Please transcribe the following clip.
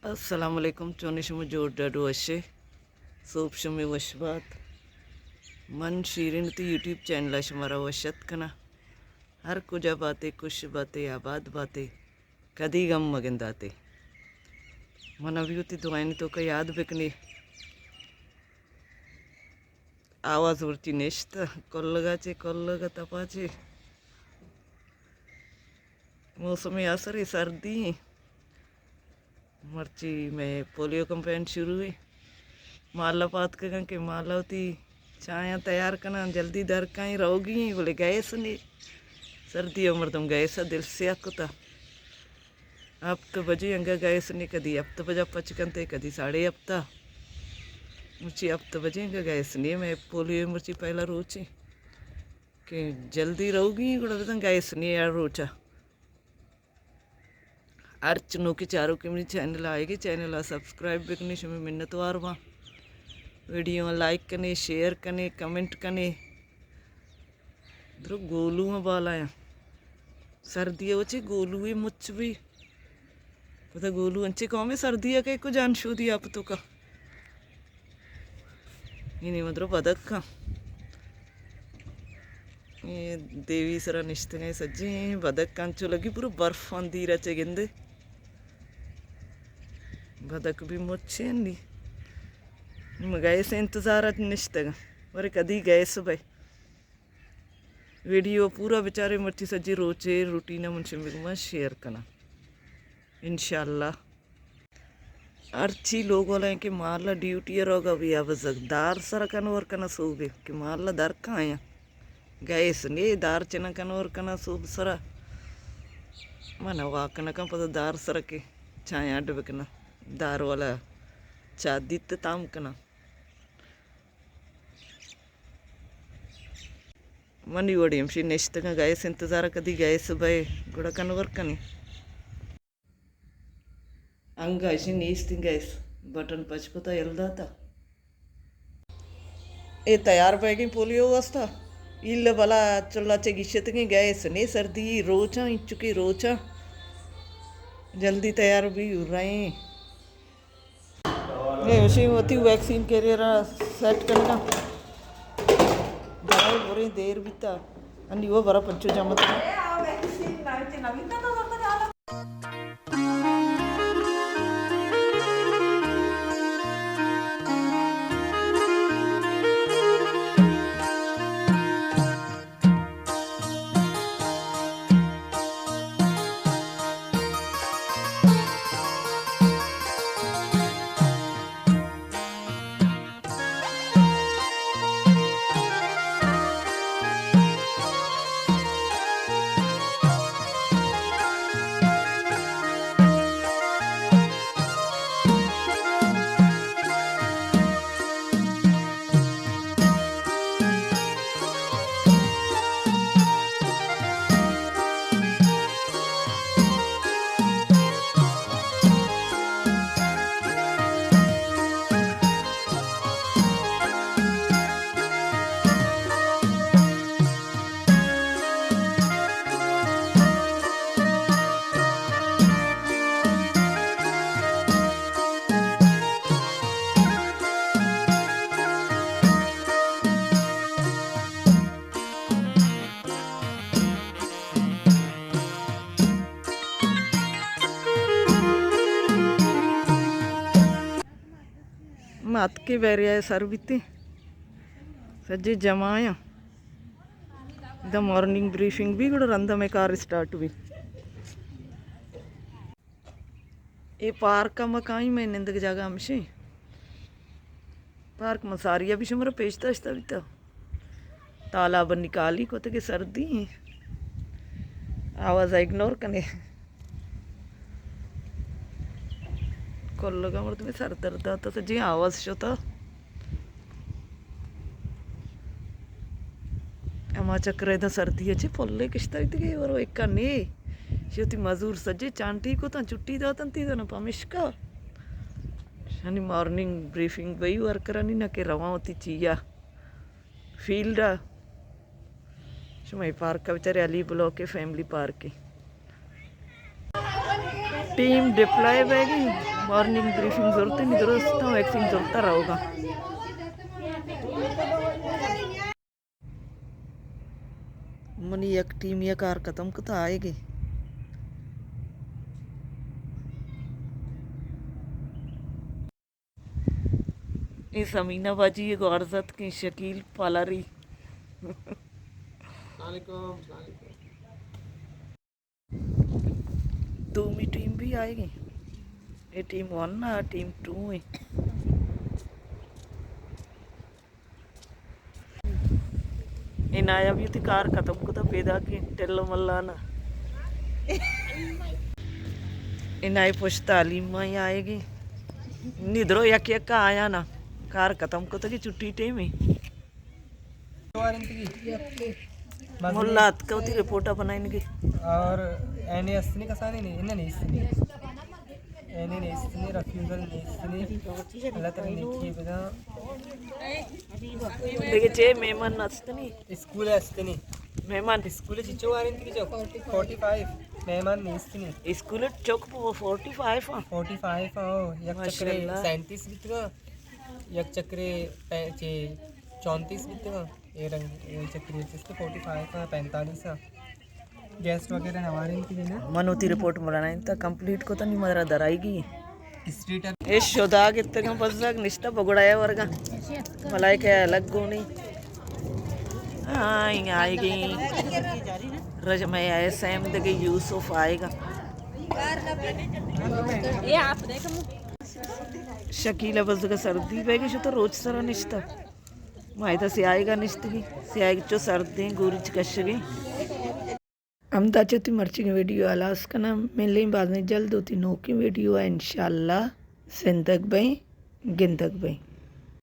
السلام علیکم، چونے شما؟ جوڑ ڈاڈو وشے؟ سوب شمے وش بات۔ من شیرین تی یوٹیوب چینل ءَ شمارا وش اتک کناں۔ ہر کجا باتے، خوش باتے، آباد باتے، کدی غم مگنداتے۔ منا بھی وتی دعائیں توکا یاد بکنے۔ آواز مرچی نشت، کلگا چے، کلگا تپا چے۔ موسم اثر سردی ایں۔ مرچی مئے پولیو کمپین شروع ایں۔ مالا پاتکگاں کہ مالا وتی چایاں تیار کناں، جلدی درکائیں روگی ایں، بلے گیس نے۔ سردی ءَ مردم گیس ءَ دل سیاہ کتا۔ ہپت بجے انگا گیس نے، کدی ہپت بجا پچ کنتے، کدی ساڑھے ہپتا۔ مرچی ہپت بجے انگا گیس نے، مئے پولیو مرچی پہلا روچے کہ جلدی روگی، گڑا بزاں گیس نے ہر روچا۔ ہرچ نوکیں چاروکے منی چینل ءَ آئیگے، چینل ءَ سبسکرائب بکنے، شمے منتوار باں۔ ویڈیو ءَ لائک کنے، شیئر کنے، کمنٹ کنے۔ درو گولو آں بالا آں۔ سردی ءَ وچے گولو ئے مچ بی۔ پدا گولو انچیں قومے سردی ءَ کہ کجان شودی آپ توکا۔ اے نی مدرو بدک کن۔ اے دیوی سرا نشتگیں سجیں بدک انچو لگی پورا برفان دیرا چے گندے۔ بدک بھی مچیں نی۔ ما گیس انتظار ات نشتگاں۔ ورے کدی گیس بے۔ ویڈیو پورا بچارے، مرچی سجی روچے روٹین من شمے گوما شیئر کناں انشاءاللہ۔ ہرچی لوگ والا کہ مالا ڈیوٹی روگا بیا بزگ دار سرا کنور کنا سوبے کہ مالا در کایاں۔ گیس نے دار چنا کنور کنا سوب سرا۔ من واک نہ کن پدا دار سرا کہ چایاں اڈ بکنا۔ دار والا چا دیت تام کنا۔ منی وڑی ہمشی نشتگاں، گیس انتظار کدی گیس بئے گڑا کنور کنی۔ انگا اشی نیست گیس، بٹن پچ کتا یل داتا۔ اے تیار بیگیں پولیو واسطہ۔ ایل بلا چلا چے گشتگیں گیس نے سردی روچاں، انچکی روچاں۔ جلدی تیار بی رہیں۔ اے وشی وتی ویکسین کیریئر ءَ سیٹ کنگا۔ برائے بریں دیر بیتا۔ انی وہ برا پنچو جامت۔ ما اتکیں بحریہ ءَ سر بیتیں، سجے جمع آں۔ دا مارننگ بریفنگ بی گڑا رندا مئے کار اسٹارٹ بی۔ اے پارک ءَ ما کائیں، مئے نندگ جاگہ ہمشیں۔ پارک من ساری ءَ بھی شمارا پیش داشتہ بیتا۔ تالاب نکالی کتگے سردی ایں۔ آواز اگنور کنے۔ کلگا مردمے سر درد آتا، سجیں آواز شتا۔ ہما چکر ءَ ادا سردی ءَ چہ پلے کشتگ دگہ ورو ایکا نے۔ شی وتی مزور سجے چانٹی کتاں، چھٹی داتنتی زاناں پمیشکا۔ شانی مارننگ بریفنگ بئی ورکرانی نہ کہ رواں وتی چیا فیلڈ ءَ۔ شما اے پارک ءَ بچارے علی بلاک ءِ فیملی پارک ءَ۔ ٹیم ڈپلائے بیگی، مارننگ بریفنگ زرتے نی، درست ویکسین زرتا رہوگا۔ منی یک ٹیمی ءَ کار ختم کتا آئیگی۔ اے سمینہ باجی ءِ گوارزت کہ شکیل پالاری۔ السلام علیکم، السلام علیکم۔ دومی ٹیم بھی آئیگی۔ اے ٹیم ون ءَ، ٹیم ٹو ءَ۔ انایا بھی وتی کار ختم کتا، پیداکی ٹل ملانا۔ انائی پشت تعلیم ما آئیگی۔ نی درو یک یک آیا نا، کار ختم کتا کہ چھٹی ٹیم ہے۔ ملا اتکا وتی رپورٹ بنائیں گے۔ اور این اے استنی کسانی نہیں، انہیں نہیں استنی۔ این اے نیستنی، ریفیوزل نیستنی۔ اللہ تعالی نیکی بدا۔ دیگه چه مهمان نستنی؟ اسکول استنی۔ مهمان؟ اسکول چی چو آرین تری چو؟ Forty five. مهمان نیستنی۔ اسکول چوک پو فورٹی فائیو ہاں؟ فورٹی فائیو ہاں، او، یک چکرے ماشاءاللہ۔ سینتیس بیتگا، یک چکرے پے-، چے چونتیس بیتگا۔ اے رنگ، اے چکری چست فورٹی فائیو ءَ، پینتالیس ءَ۔ گیسٹ وغیرہ نواریں کہ نا۔ من وتی رپورٹ بنائیں تا کمپلیٹ کو تا نی مارا درائیگی۔ اسٹریٹ اب اے شدا گتگاں بزگ نشتہ بگڑایا ورگا۔ ملائکہ الگ گونی۔ ہاں، یہ آئیگی۔ رج میں ایس ایم دگے یوسف آئیگا۔ یہ آپ دیکھ۔ شکیلہ بزگ سردی بیگی شو تو روچ سرا نشتہ۔ ما ادا سیاہیگا نشتگیں، سیاہیگ چو سردیں، گوریچ کشگیں۔ ہمدا چہ وتی مرچیگیں ویڈیو ہلاس کناں، ملیں بازیں جلد وتی نوکیں ویڈیو ءَ انشاءاللہ۔ زندگ بئیں، گندگ بئیں۔